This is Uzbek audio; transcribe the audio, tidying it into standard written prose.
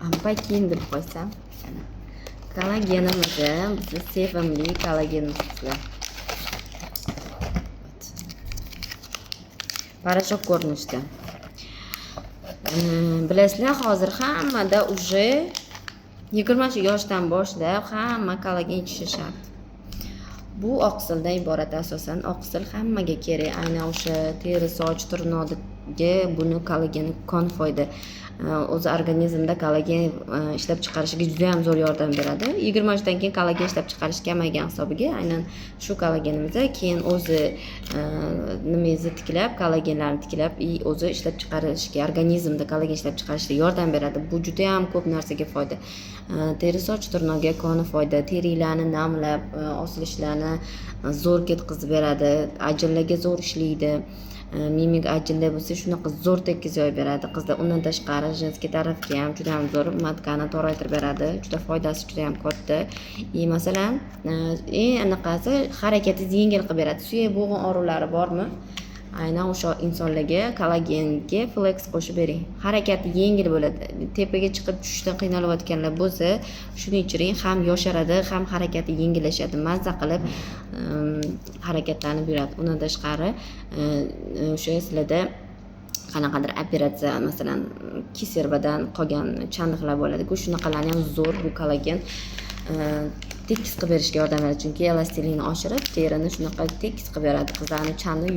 Ampakin deb qo'ysam. Mana. Kollagenimiz, bizni sevimli kollagenimiz, qizlar. Вот. Порошок ko'rinishda. Bilasizlar, hozir hammada уже 20 yoshdan boshlab hamma kollagen ichishi shart. Bu oqsildan iborat asosan. Oqsil hammaga kerak. Aynan o'sha teri, soch, tirnoqga buni kollagen kon foyda. O'zi organizmda kollagen ishlab chiqarishiga juda ham zo'r yordam beradi. 20 yoshdan keyin kollagen ishlab chiqarish kamaygan hisobiga aynan shu kollagenimiz keyin o'zi nimangizni tiklab, kollagenlarni tiklab и o'zi ishlab chiqarishga, organizmda kollagen ishlab chiqarishga yordam beradi. Bu juda ham ko'p narsaga foyda. Teri, soch, tirnoqga koni foyda. Teringlarni namlab, osilishlarni zo'r ketkazib beradi. Ajinlarga zo'r ishlaydi. Mimik ajinlar bo'lsa, shunaqa zo'r tekis joy beradi, qizlar. Undan tashqari, женский tarafga ham juda ham zo'r, матка ni toraytirib beradi. Juda foydasi juda ham katta. И masalan, eng anaqasi, harakatingizni yengil qilib beradi. Suyak bo'g'in og'riqlari bormi? Aynan o'sha insonlarga kollagenga Flex qo'shib bering. Harakati yengil bo'ladi. Tepaga chiqib tushishdan qiynalayotganlar bo'lsa, shuni ichiring, ham yosharadi, ham harakati yengillashadi. Mazza qilib harakatlanib yuradi. Undan tashqari, o'sha sizlarda qanaqadir operatsiya, masalan, кесарево dan qolgan chandiqlar bo'ladi-ku, shunaqalarni ham zo'r bu kollagen tekis qilib berishga yordam beradi, chunki elastikligini oshirib, terini shunaqa tekis qilib beradi. Qizlarni chandi